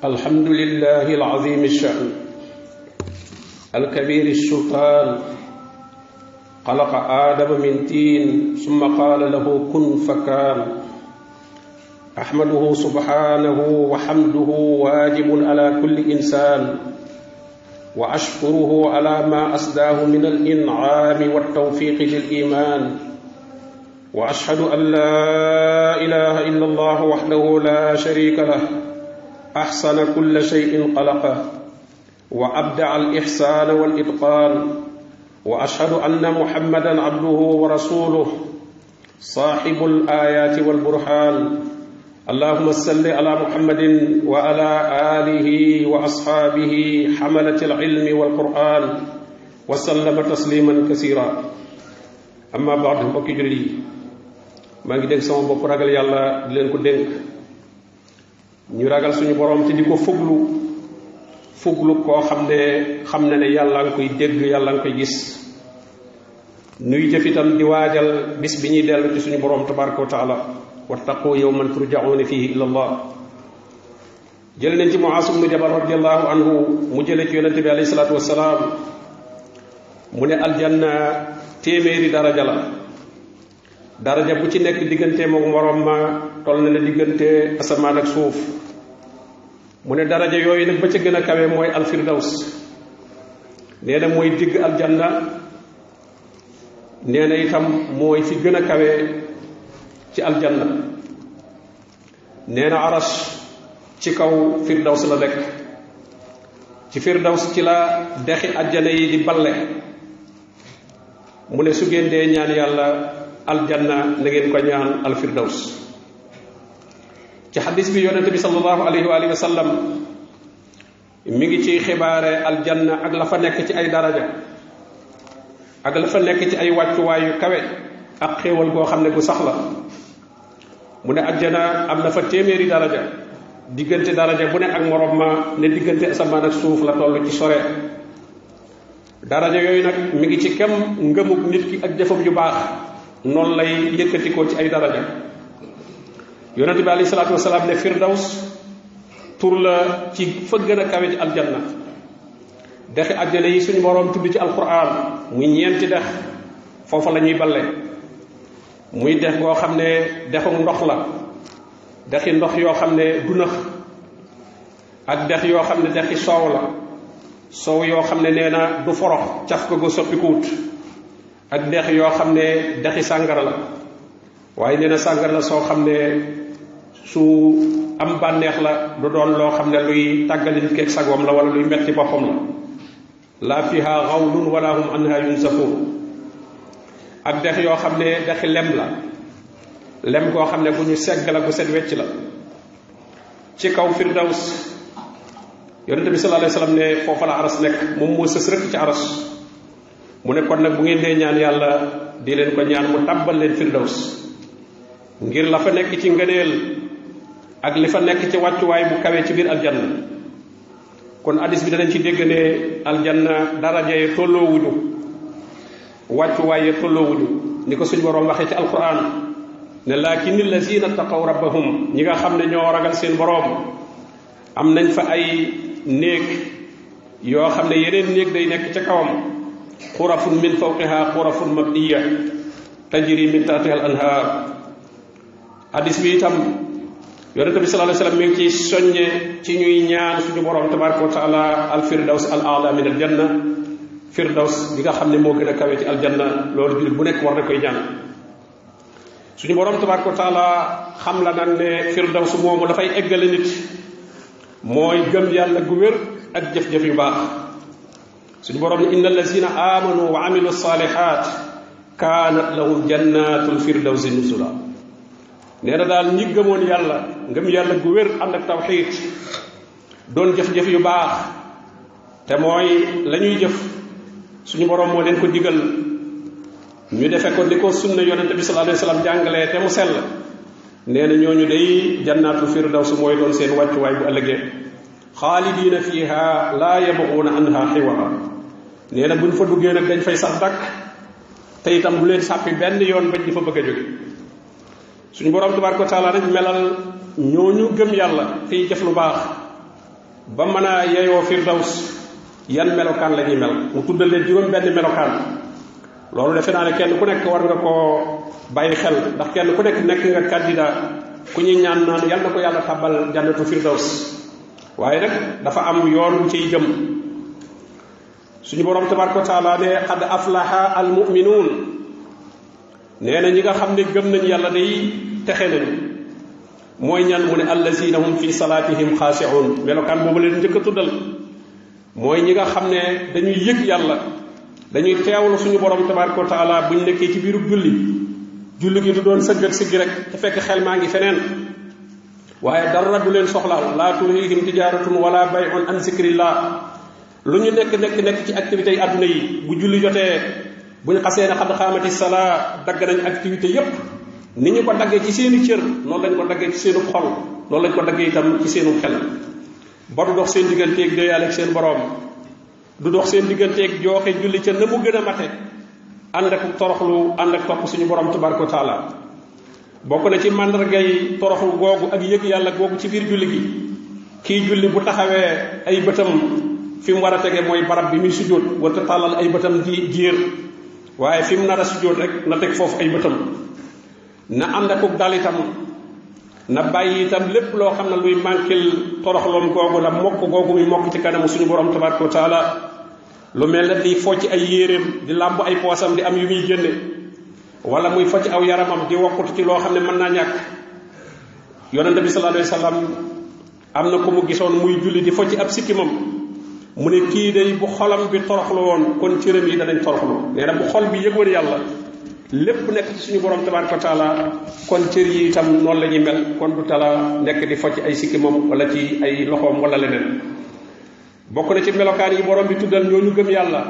الحمد لله العظيم الشأن الكبير السلطان خلق آدم من طين ثم قال له كن فكان أحمده سبحانه وحمده واجب على كل إنسان وأشكره على ما أسداه من الإنعام والتوفيق للإيمان وأشهد أن لا إله إلا الله وحده لا شريك له أحسن كل شيء خلقه وأبدع الإحسان والإتقان وأشهد أن محمدا عبده ورسوله صاحب الآيات والبرهان اللهم صل على محمد وعلى آله وأصحابه حملة العلم والقرآن وسلم تسليما كثيرا أما بعد mbokki jullit yi maa ngi dénk sama bopp ragal yàlla di leen ko dénk ñu ragal suñu borom te di ko fuglu koo xam na ne yàlla nga koy dégg yàlla nga koy gis nuy jëf itam di waajal bis bi ñuy dellu ci suñu borom tabaraka wa taala wattaqu yawman turja'una fihi ila allah jël nañ ci Muaaz ibn Jabal radiyallahu anhu mu jële ci yonente bi alayhi salaatu wasalaam mu ne aljanna téeméeri daraja la daraja bu ci nekk diggante moom morom ma toll na ne diggante asamaan ak suuf mu ne daraja yooyu nag ba ca gën a kawe mooy alfirdaws nee na mooy digg aljanna nee na itam mooy fi gën a kawe ci aljanna nee na arash ci kaw firdaws la nekk ci firdaws ci la dexi àjjana yi di balle mu ne su ngeen dee ñaan yàlla aljanna na ngeen ko ñaan alfirdaws ci xadis bi yonente bi sallallahu alayhi wa alihi wa sallam mi ngi ci xibaare aljanna ak la fa nekk ci ay daraja ak la fa nekk ci ay wàccuwaay yu kawe ak xéewal goo xam ne gu sax la mu ne aljanna am na fa téeméeri daraja diggante daraja bu ne ak morom ma ne diggante asamaan ak suuf la toll ci sore daraja yooyu nag mi ngi ci kem ngëmug nit ki ak jëfam yu baax noonu lay yëkkatikoo ci ay daraja yonente bi alayhi salaatu wasalaam ne firdaws tur la ci fa gën a kawe ci aljanna dexi àjjana yi suñu boroom tudd ci alquran muy ñeenti dex foofa la ñuy balle muy dex goo xam ne dexu ndox la dexi ndox yoo xam ne du nëx ak dex yoo xam ne dexi soow la soow yoo xam ne nee na du forox caf ko gu soppikuut ak dex yoo xam ne dexi sàngara la waaye nee na sàngara la soo xam ne su am bànneex la du doon loo xam ne luy tàggali nit keeg sagoom la wala luy metti boppam la laa fiha xawlun wala hum anha yunsafun ak dex yoo xam ne dexi lem la lem goo xam ne bu ñu segg la gu set wecc la ci kaw firdaws yonente bi sallallahu alayhi wasallam ne foofa la aras nekk moom moo sës rek ci aras mu ne kon nag bu ngeen dee ñaan yàlla di leen ko ñaan mu tàbbal leen firdaws ngir la fa nekk ci ngëneel ak li fa nekk ci wàccuwaay bu kawe ci biir aljanna kon hadis bi danañ ci dégg ne aljanna daraja yi tolloowuñu wàccuwaay yi tolloowuñu ni ko suñ boroom waxee ci alquran ne lakin allazina taqaw rabbahum ñi nga xam ne ñoo ragal seen boroom am nañ fa ay néeg yoo xam ne yeneen néeg day nekk ca kawam xurafun min fawqiha xurafun mabniya tajri min tahtiha al anhar hadis bi itam yonente bi sallallahu alayhi wasallam mi ngi ci soññe ci ñuy ñaan suñu borom tabaraka wa taala al firdaws al a'la min al janna firdaws bi nga xam ne moo gën a kawe ci aljanna loolu jullit bu nekk war na koy ñaan suñu borom tabaraka wa taala xam la nag ne firdaws moomu dafay eggale nit mooy gëm yàlla gu wér ak jëf-jëf yu baax suñu borom ne inna allazina amanu wa amilu salihat kaanat lahum jannatul firdawsi nuzula nee na daal ñi gëmoon yàlla ngëm yàlla gu wér ànd ak tawxiid doon jëf-jëf yu baax te mooy la ñuy jëf suñu borom moo leen ko digal ñu defe ko ni ko sunna yonente bi sallallahu alayhi wasallam jàngalee te mu sell nee na ñooñu day jannatul firdaws mooy doon seen wàccuwaay bu ëllëgee xaalidiina fiha laa yabghuuna anha xiwara nee na buñ fa duggee nag dañ fay sax dakk te itam du leen sàppi benn yoon bañ di fa bëgg a jóge suñu borom tabaraka wa taala nag melal ñooñu gëm yàlla fiy jëf lu baax ba mën a yeyoo firdaws yan melokaan la ñuy mel mu tuddal leen juróom benn melokaan loolu defe naa ne kenn ku nekk war nga koo bàyyi xel ndax kenn ku nekk nga candidat ku ñuy ñaan naan yal na ko yàlla tàbbal jannatu firdaws waaye nag dafa am yoon ciy jëm suñu borom tabaraka wa taala ne qad aflaha al mu'minuun nee na ñi nga xam ne gëm nañ yàlla day texe nañu mooy ñan mu ne allazina hum fi salaatihim xaasi'uun melokaan boobu leen njëkk a tuddal mooy ñi nga xam ne dañuy yëg yàlla dañuy teewlu suñu borom tabaraka wa taala buñ nekkee ci biirub julli gi du doon sëgg siggi rek te fekk xel maa ngi feneen waaye dara du leen soxlaal laa tulhihim tijaaratun wala bay'un an zikrillah lu ñu nekk ci activités yi àdduna yi bu julli jotee buñ xasee ne xad xaamati salaa dagg nañ activité yépp ni ñu ko daggee ci seeni cër noonu lañ ko daggee ci seenu xol noonu lañ ko daggee itam ci seenu xel ba du dox seen digganteeg déeyaale ak seen borom du dox seen digganteeg jooxe julli ca na mu gën a mate ànd ak toroxlu ànd ak topp suñu borom tabaraka wa taala bokk na ci màndargay toroxlu googu ak yëg yàlla googu ci biir julli gi kii julli bu taxawee ay bëtam fi mu war a tege mooy barab bi muy sujjóot warta tàllal ay bëtam di jiir waaye fi mu nar a sujjóot rek na teg foofu ay bëtam na ànd akuk dal itam na bàyyi itam lépp loo xam ne luy manquil toroxloom googu la mokk googu muy mokk ci kanamu suñu borom tabaraka wa taala lu mel ne di focc ay yéreem di làmb ay poosam di am yu muy génne wala muy focc aw yaramam di wokkutu ci loo xam ne mën naa ñàkk yonente bi sallallahu alayhi wasallam am na ko mu gisoon muy julli di focc ab sikkimam mu ne kii day bu xolam bi toroxlu woon kon cëram yi danañ toroxlu nee na bu xol bi yëgoon yàlla lépp nekk ci suñu borom tabaraka wa taala kon cër yi itam noonu la ñuy mel kon du tala nekk di focc ay sikkimam wala ci ay loxoom wala leneen bokk na ci melokaan yi borom bi tuddal ñooñu gëm yàlla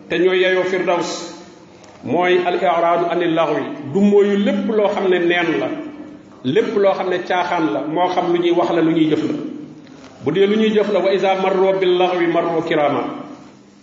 te ñooy yeyoo firdaws mooy al i'raadu anil laghwi du mooyu lépp loo xam ne neen la lépp loo xam ne caaxaan la moo xam lu ñuy wax la lu ñuy jëf la bu dee lu ñuy jëf la wa iza marro bil laghwi marro kirama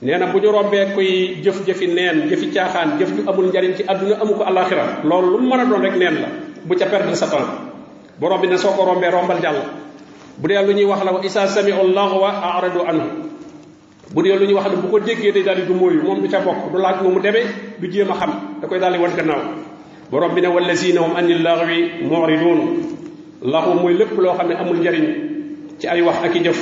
nee na bu ñu rombee koy jëf-jëfi neen jëfi caaxaan jëf ju amul njariñ ci àdduna amu ko alaxira loolu lu mu mën a doon rek neen la bu ca perdre sa temps borom bi ne soo ko rombee rombal jàll bu dee lu ñuy wax la wa isa sami'u laghwa a'radu anhu bu dee lu ñuy wax la bu ko déggee day daal di du mooyu moom du ca bokk du laaj nu mu demee du jéem a xam da koy daal di wan gannaaw borom bi ne wallazina hum anil laghwi mu'ridun laxu mooy lépp loo xam ne amul njariñ ci ay wax ak i jëf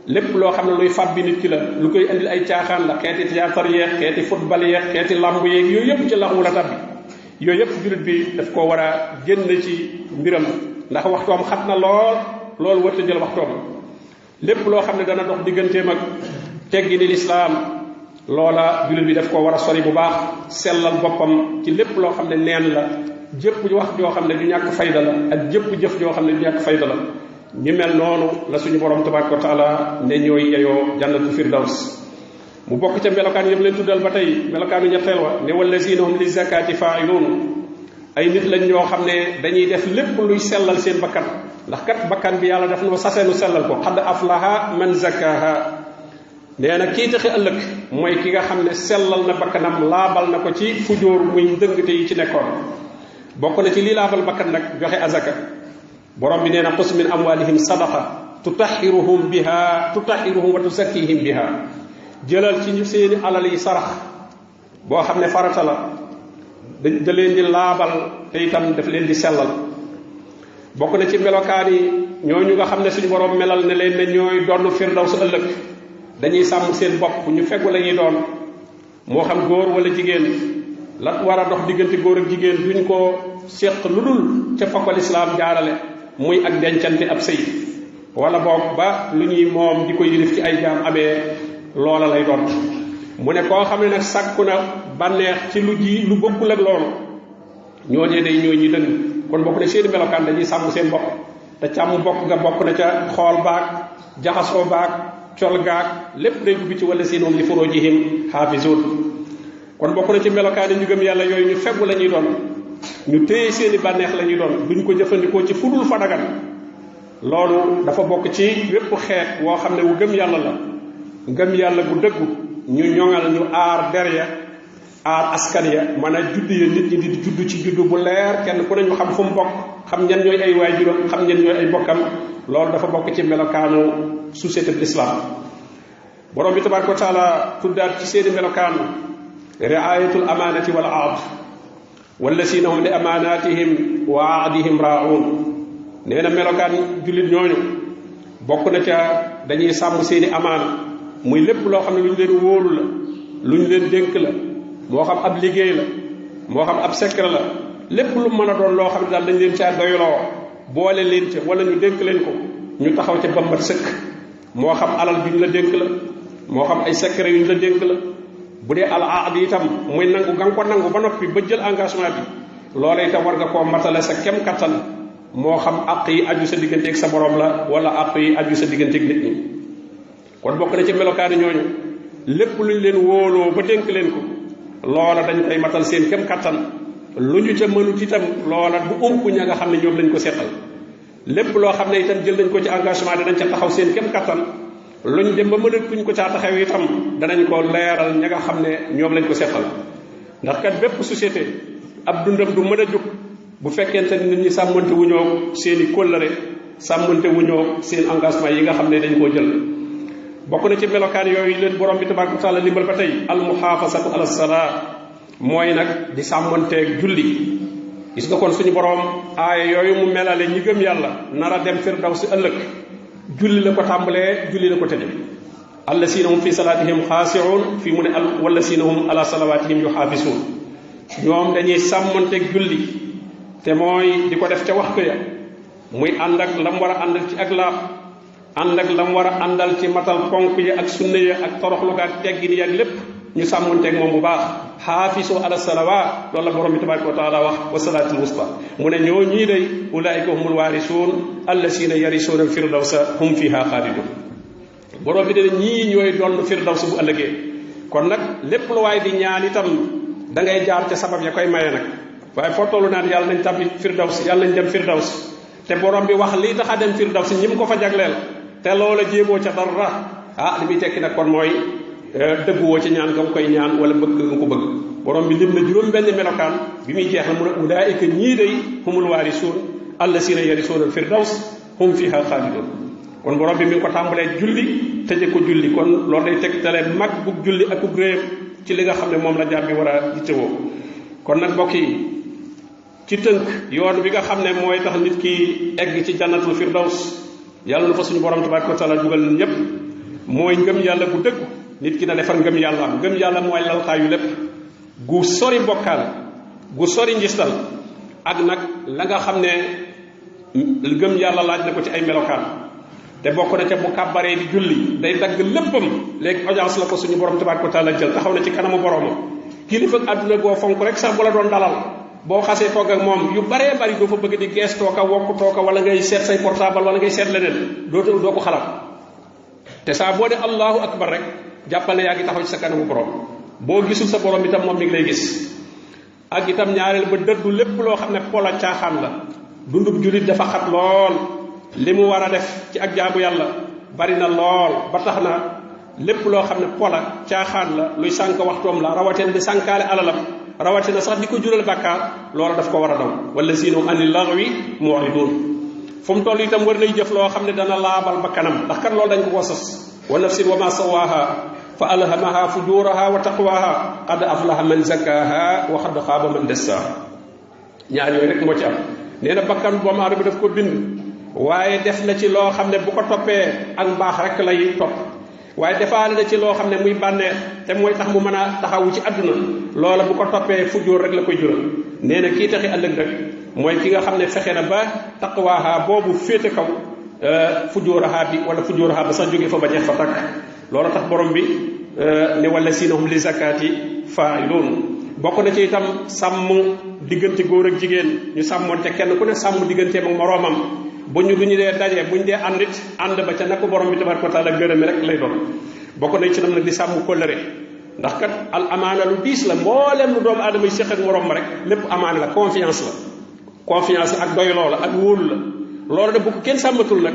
lépp loo xam ne luy fàbbi nit ki la lu koy andil ay caaxaan la xeeti théâtre yeex xeeti football yeex xeeti lamb yeeg yooyu yëpp ci laxu la tabbi yooyu yëpp jullit bi daf koo war a génn ci mbiram ndax waxtoom xat na loolu warta jël waxtoom lépp loo xam ne dana dox digganteem ak teggi ni lislaam loola jullit bi daf koo war a sori bu baax sellal boppam ci lépp loo xam ne neen la jëpp wax joo xam ne du ñàkk fayda la ak jëpp jëf joo xam ne du ñàkk fayda la ñu mel noonu la suñu borom tabaraka wa taala ne ñooy yeyoo jannatu firdaws mu bokk ca melokaan yëpp leen tuddal ba tey melokaanu ñetteel wa ne wallazina hum li zakati fa'ilun ay nit lañ ñoo xam ne dañuy def lépp luy sellal seen bakkan ndax kat bakkan bi yàlla daf noo sasenu sellal ko qad aflaha man zakkaha nee na kii taxi ëllëg mooy ki nga xam ne sellal na bakkanam laabal na ko ci fujóor muy ndëngte yi ci nekkoon bokk na ci lii laabal bakkan nag joxe azaka borom bi nee na xus min amwalihim sadaqa tutahhiruhum wa tuzakkihim biha jëlal ci ñu seeni alal yi sarax boo xam ne farata la da leen di laabal te itam daf leen di sellal bokk na ci melokaan yi ñooñu nga xam ne suñu borom melal ne leen ne ñooy donn firdaws su ëllëg dañuy sàmm seen bopp ñu fegu la ñuy doon moo xam góor wala jigéen la war a dox diggante góor ak jigéen duñ ko séq lu dul ca fakol islaam jaarale muy ak dencante ab sëy wala boog ba lu ñuy moom di ko yilif ci ay jaam amee loola lay doon mu ne koo xam ne nag sàkku na bànneex ci lu bokkul ak loolu ñooñee day ñooy ñi dëng kon bokk na seeni melokaan dañuy sàmm seen bopp te càmm bokk nga bokk na ca xool baag jaxasoo baag col gaag lépp day dugg ci wala seen moom li furujihim hafizun kon bokk na ci melokaan yi ñu gëm yàlla yooyu ñu feggu la ñuy doon ñu téye seeni bànneex la ñuy doon duñ ko jëfandikoo ci fudul fa dagan loolu dafa bokk ci wépp xeet woo xam ne wu gëm yàlla la ngëm yàlla bu dëggu ñu ñoŋal ñu aar der ya aar askan ya mën a judd ya nit ñi di judd ci judd bu leer kenn ku ne ñu xam fu mu bokk xam ñan ñooy ay waajuram xam ñan ñooy ay bokkam loolu dafa bokk ci melokaanu société bi l'islam borom bi tabaraka wa taala tuddaat ci seeni melokaan riayatul amanati wal aad wallasina hum li amanatihim wa aadihim raa'un nee na melokaan jullit ñooñu bokk na ca dañuy sàmm seeni amaana muy lépp loo xam ne lu ñu leen wóolu la lu ñu leen dénk la moo xam ab liggéey la moo xam ab secret la lépp lu mën a doon loo xam ne daal dañ leen caa doyloo boole leen ca wala ñu dénk leen ko ñu taxaw ca bambat sëkk moo xam alal bi ñu la dénk la moo xam ay secret yu ñu la dénk la bu dee al aad itam muy nangu nga ko nangu ba noppi ba jël engagement bi loola itam war nga koo matale sa kem kattan moo xam àq yi aju sa digganteeg sa borom la wala àq yi aju sa digganteeg nit ñi kon bokk na ci melokaani ñooñu lépp luñ leen wóoloo ba dénk leen ko loola dañ koy matal seen kem kattan lu ñu ca mënut itam loola du ump ña nga xam ne ñoom lañ ko seqal lépp loo xam ne itam jël nañ ko ci engagement danañ ca taxaw seen kem kattan luñ dem ba mënatuñ ko caa taxaw itam danañ ko leeral ña nga xam ne ñoom lañ ko seqal ndax kat bépp société ab dundam du mën a jóg bu fekkente ne nit ñi sàmmante wuñoo seen i kóllëre sàmmante wuñoo seen engagement yi nga xam ne dañ koo jël bokk na ci melokaan yooyu leen borom bi tabaraka wa taala limbal ba tey al muhaafasatu ala salaa mooy nag di sàmmanteeg julli gis nga kon suñu borom aaya yooyu mu melale ñi gëm yàlla nar a dem firdawsi ëllëg julli la ko tàmbalee julli la ko tëje allasiina hum fi salaatihim xaasi'uun fii mu ne wallasiina hum ala salawaatihim yuxaafisuun ñoom dañuy sàmmanteeg julli te mooy di ko def ca waxtu ya muy ànd ak lam war a àndal ci ak laab ànd ak lam war a àndal ci matal ponk yi ak sunna ya ak toroxlu ga ak teggin yi ak lépp ñu sàmmanteeg moom bu baax xaafisu ala salawaat loolu la borom bi tabaraka wa taala wax wa salaatul wusta mu ne ñoo ñii day ulaayika humul waarisuun allasiina yarisuuna al firdawsa hum fiha xaalidun borom bi de ñii ñooy doon firdawsa bu ëllëgee kon nag lépp lu waay di ñaan itam da ngay jaar ca sabab ya koy maye nag waaye foo tollu naan yàlla nañ tabbi firdaws yàlla nañ dem firdaws te borom bi wax lii tax a dem firdaws ñi mu ko fa jagleel te loola jéemoo ca dara li muy tekki nag kon mooy dëgguwoo ci ñaan nga koy ñaan wala bëgg nga ko bëgg borom bi lim na juróom benn melokaan bi muy jeex na mu ne ulaayika ñii day humul waarisuun allasiina yarisuuna al firdaws hum fiha xaalidun kon borom bi mi ngi ko tàmbalee julli tëje ko julli kon loolu day tegtale mag bu julli ak ub réem ci li nga xam ne moom la jaam bi war a yittewoo kon nag mbokk yi ci tënk yoon bi nga xam ne mooy tax nit ki egg ci jannatul firdaws yàlla na fa suñu borom tabaraka wa taala dugal ñëpp mooy ngëm yàlla bu dëgg nit ki na defar ngëm yàlla am ngëm yàlla mooy laltaayu lépp gu sori bokkaal gu sori njistal ak nag la nga xam ne ngëm yàlla laaj na ko ci ay melokaan te bokk na ca bu kàbbaree di julli day dagg léppam léegi audience la ko suñu borom tabaraka wa taala jël taxaw na ci kanamu boromam kilifa ak àdduna goo fonk rek sax bu la doon dalal boo xasee toog ak moom yu baree bari doo fa bëgg di gees tooka wokk tooka wala ngay seet say portable wala ngay seet leneen doo ko xalaat te saa boo de allahu akbar rek jàppal ne yaa ngi taxaw ci sa kanamu borom boo gisul sa borom itam moom mi ngi lay gis ak itam ñaareel ba dëddu lépp loo xam ne pola caaxaan la dundub jullit dafa xat lool li mu war a def ci ak jaamu yàlla bari na lool ba tax na lépp loo xam ne pola caaxaan la luy sànk waxtoom la rawatina di sànkaale alalam rawatina sax di ko jural bàkkaar loola daf ko war a daw wallazina hum anil lagwi mu'ridun fu mu toll itam war nay jëf loo xam ne dana laabal ba kanam ndax kat loolu dañ ko sas wa nafsin wa ma sawaha fa alhamaha fujuraha wa taqwaha qad aflaha man zakkaha wa qad xaaba man dassaha ñaar yooyu rek moo ci am nee na bakkan boobu aadama daf ko bind waaye def na ci loo xam ne bu ko toppee ak mbaax rek lay topp waaye defaale na ci loo xam ne muy bànneex te mooy tax mu mën a taxawu ci àdduna loola bu ko toppee fujjóor rek la koy jural nee na kii taxi ëllëg rek mooy ki nga xam ne fexe na ba taqwaaha boobu féete kaw fujjóoraha bi wala fujjóoraha ba sax jóge fa ba jeex fa takk loola tax borom bi ne wala siinahum li zakati faa'iluun bokk na ci itam sàmm diggante góor ak jigéen ñu sàmmoonte kenn ku ne sàmm digganteem ak moroomam bu ñu dee daje bu ñu dee àndit ànd ba ca na ko borom bi tabaraka wa taala gërëme rek lay doon bokk nañ ci nam nag di sàmm kóllëre ndax kat al amaana lu diis la mbooleem lu doomu aadama yi séq ak moroom ma rek lépp amaana la confiance ak doyloo la ak wóolu la loolu de bu ko kenn sàmmatul nag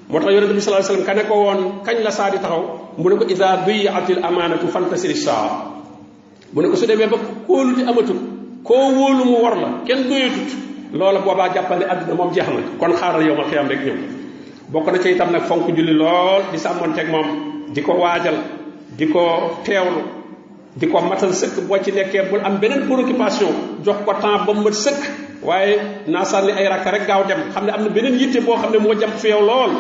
moo tax yonente bi sallallahu alayhi wasallam ka ne ko woon kañ la saa di taxaw mu ne ko ida duyiatil amaanatu fantasiri saa mu ne ko su demee ba kóolu di amatul koo wóolu mu war la kenn doyatut loola boobaa jàppal ne àdduna moom jeex na kon xaaral yow ma xiyam rek ñëw bokk na ci itam nag fonk julli lool di sàmmonteeg moom di ko waajal di ko teewlu di ko matal sëkk boo ci nekkee bul am beneen préoccupation jox ko temps ba mu mat sëkk waaye naa sànni ay rakka rek gaaw dem xam ne am na beneen yitte boo xam ne moo jàpp fi yow lool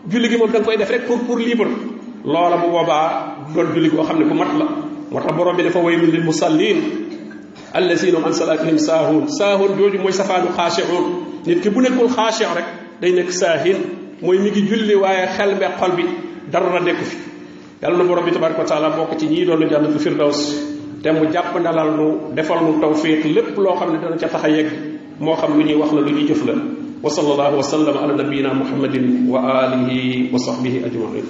julli gi moom da nga koy def rek pour libre loola bu boobaa doon julli goo xam ne bu mat la moo tax borom bi dafa waylun lil musallin allazina an salatihim saahun jooju mooy safaanu xaashi'un nit ki bu nekkul xaashi' rek day nekk saahin mooy mi ngi julli waaye xel be xol bi dara nekk fi yàlla na borom bi tabaraka wa taala bokk ci ñii doon jannatul firdaws te mu jàpp ndalal nu defal nu tawfiq lépp loo xam ne dana ca tax a yegg moo xam lu ñuy wax la lu ñuy jëf la wa sallallahu wa sallam ala nabiyina muhammadin wa alihi wa sahbihi ajmain